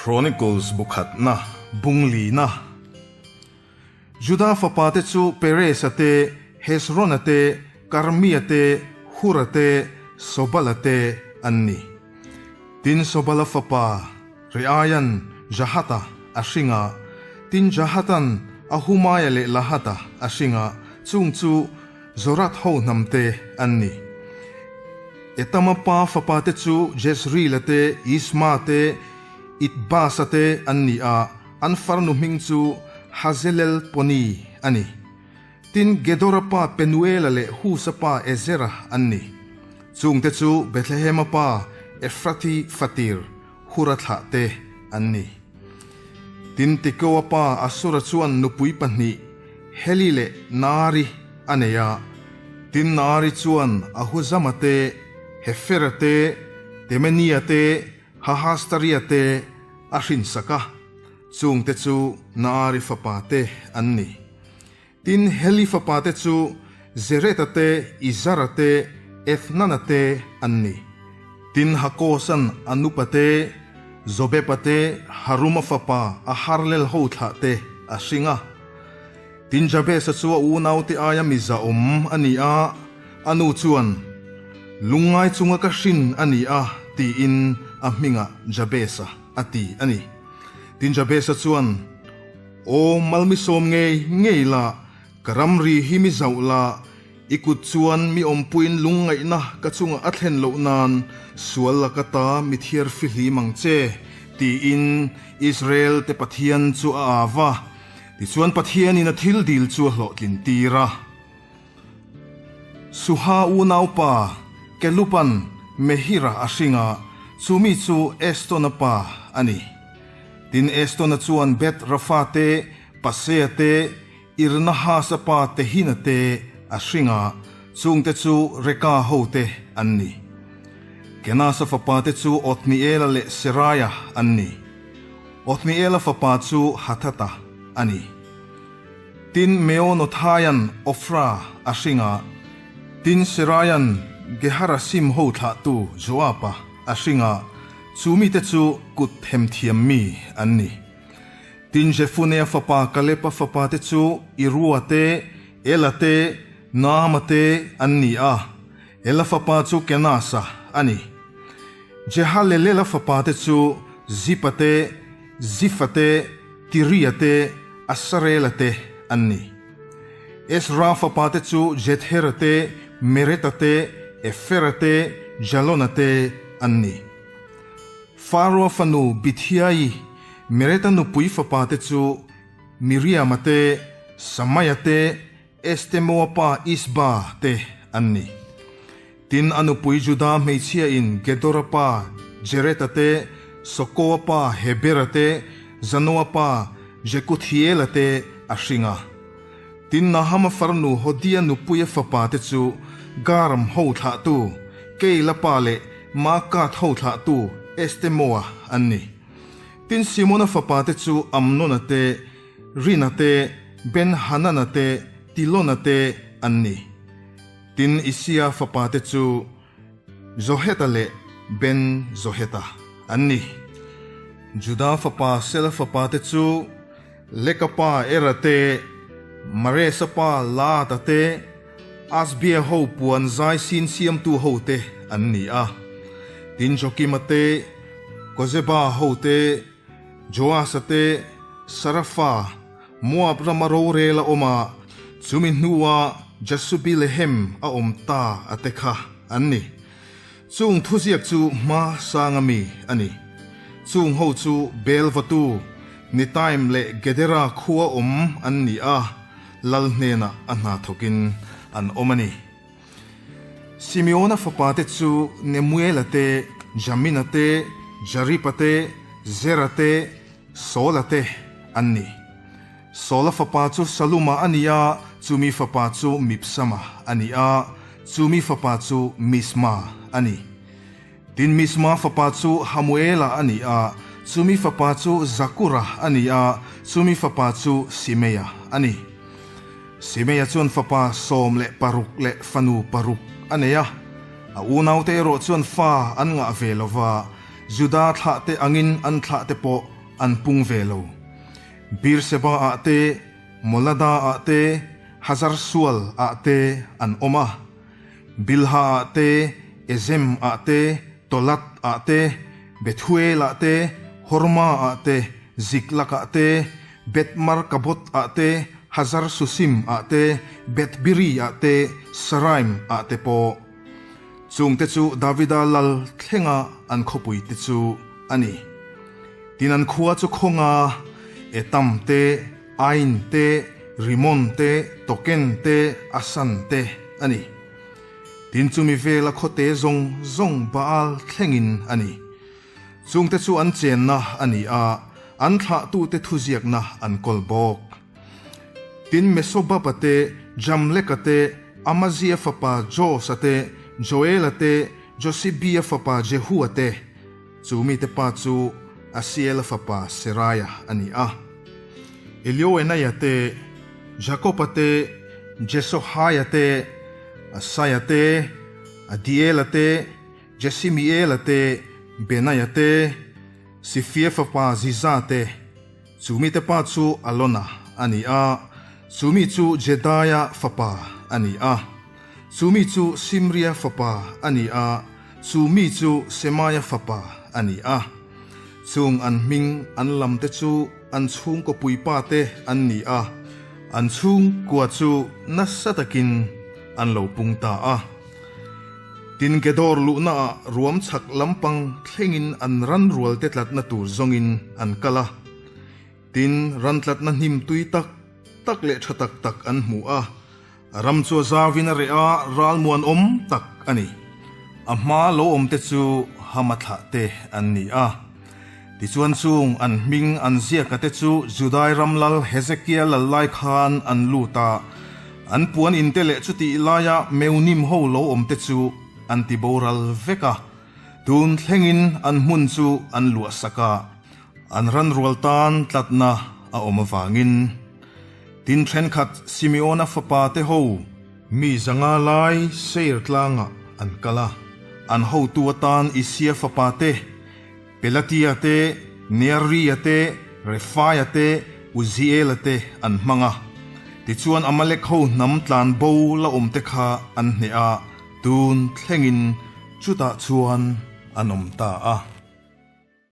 Chronicles bu khatna, bung lina. Juda fapate chu Perez-a te, Hezron-a te, Karmi-a te, Hur-a te, Sobal-a te an ni. Tin Sobal-a fapa Reaian Jahat-a a hring a, tin Jahat-an Ahumaia leh Lahat-a a hring a, chung chu Zorath ho hnamte an ni. Etama pa fapate chu Jezreel-a te, Isma te, Itbas-a te an ni a, an farnu hming chu Hazelelponi a ni. Tin, Gedora pa Penuela leh Husa pa Ezera an ni. Chungte chu Bethlehema pa Efrathi fatir Hura thlahte an ni. Tin, Tekoa pa Asura chuan nupui pahnih, Heli leh Naari a nei a. Tin, Naari chuan Ahuzama te, Hefera te, Temenia te, Hahastaria te a hrinsak a. Chungte chu Naari fapa te an ni. Tin, Heli fapa te chu Zereta te, Izara te, Ethnana te an ni. Tin, Hakosan Anupa te, Zobepa te, Haruma fapa Aharlel ho thlah te a hring a. Tin, Jabesa chu a unaute aia miza awm a ni a, a nu chuan, Lungngai chunga ka hrin a ni a, tiin a hmingah Jabesa a ti a ni. Tin, Jabesa chuan, Aw malmi sawm ngei ngei la, ka ramri hi mi zauh la, i kut chuan mi awmpuiin lungngaihna ka chungah a thlen loh nan sual la ka ta mi thiar fihlim ang che, tiin Israel te Pathian chu a au va. Tichuan Pathianin a thil dil chu a hlawhtlin tir a. Suha unaupa Kelupan Mehira a hring a, chu mi chu Estona pa a ni. Tin, Estona chuan Beth Rafa te, Pasea te, Irnahasa pa Tehina te a hring a, chungte chu Reka hote an ni. Kenasa fapa te chu Othniela leh Seraia an ni. Othniela fapa chu Hathata a ni. Tin, Meonothaian Ofra a hring a, tin, Seraian Geharasim ho thlahtu Joaba a hring a, Chu mite chu kut themthiam mi an ni. Tin, Jefunea fapa Kaleba fapa te chu Irua te, Ela te, Naama te an ni a, Ela fapa chu Kenasa a ni. Jehalelela fapa te chu Zipa te, Zifa te, Tiria te, Asarela te an ni. Ezra fapa te chu Jethera te, Mereta te, Efera te, Jalona te an ni. Faroa fanu Bithiai, Mereta nupui fapa te chu Miriama te, Samaia te, Estemoa pa Isba te an ni. Tin, a nupui Juda hmeichhia in Gedora pa Jereta te, Sokoa pa Hebera te, Zanoa pa Jekuthiela te a hring a. Tin, Nahama farnu Hodia nupuia fapa te chu Garam ho thlahtu Keila pa leh Maakath ho thlahtu Estemoa an ni. Tin, Simona fapa te chu Amnona te, Rina te, Ben-Hanana te, Tilona te an ni. Tin, Isia fapa te chu Zoheta leh Ben-Zoheta an ni. Juda fapa Sela fapa te chu Leka pa Era te, Maresa pa Laata te, Asbia ho puan zai sin siamtu ho te an ni a. Tin, Jokima te, Kozeba ho te, Joasa te, Sarafa, Moab rama rorel a awm a, chumi hnua Jasubilehem a awm ta a te kha an ni. Chung thuziak chu hma sanga mi a ni. Chung ho chu Belvatu, Nitaim leh Gedera khua awm an ni a, lal hnenah a hna thawkin an awm a ni. Simeona fapate chu Nemuela te, Jamina te, Jaripa te, Zera te, Saula te an ni. Saula fapa chu Saluma a ni a, chumi fapa chu Mipsama a ni a, chumi fapa chu Misma a ni. Tin, Misma fapa chu Hamuela a ni a, chumi fapa chu Zakura a ni a, chumi fapa chu Simeia a ni. Simeia chuan fapa 16 leh fanu paruk a nei a, a unaute erawh chuan fa an ngah ve lo va. Juda thlahte angin an thlahte pawh an pung ve lo. Beer-seba-ah te, Molada-ah te, Hazar-sual-ah te an awm a. Bilha-ah te, Ezem-ah te, Tolat-ah te, Bethuel-ah te, Horma-ah te, Ziklag-ah te, Beth-markabot-ah te, Hazar-susim-ah te, Beth-biri-ah te, Saraim-ah te pawh. Chungte chu Davida lal thlenga an khawpuite chu a ni. Tin an khua chu khawnga Etam te, Ain te, Rimon te, Token te, Asan te a ni. Tin chumi vela khawte zawng zawng Baal thlengin a ni. Chungte chu an chenna a ni a, an thlahtute thuziakna an kawl bawk. Tin Mesobaba te, Jamleka te, Amazia fapa Josa te, Joela te, Josibia fapa Jehua te, Chu mite pa chu Asiela fapa Seraia a ni a. Elioenaia te, Jakoba te, Jesohaia te, Asaia te, Adiela te, Jesimiela te, Benaia te, Sifia fapa Ziza te, chu mite pa chu Alona a ni a, chu mi chu Jedaia fapa a ni a. Chu mi chu Simria fapa a ni a, chu mi chu Semaia fapa a ni a. Chung an hming an lam te chu an chhungkaw puipa te an ni a, an chhungkua chu nasa takin an lo pung ta a. Tin Gedor luhnaah ruam chhak lampang thlengin an ran rual te tlatna tur zawngin an kal a. Tin ran tlatna hnim tui tak tak leh tha tak tak an hmu a. A ram chu a zauin a reh a, ral muanawm tak a ni. A hma lo awmte chu Hama thlahte an ni a. Tichuan chung an hming an ziaka te chu Judai ram lal Hezekia lal lai khan an lut a, an puan inte leh chutih laia Meunim ho lo awmte chu an ti boral vek a. Tun thlengin an hmun chu an luahsak a, an ranrual tan tlatna a awm avangin. Tin thenkhat Simeona fapa te ho mi zanga lai Seir tlangah an kal a, an hotu atan Isia fapa te, Pelatia te, Nearia te, Refaia te, Uziela te an hmang a. Tichuan Amalek ho hnam tlan bo la awm te kha an hneh a, tun thlengin chutah chuan an awm ta a.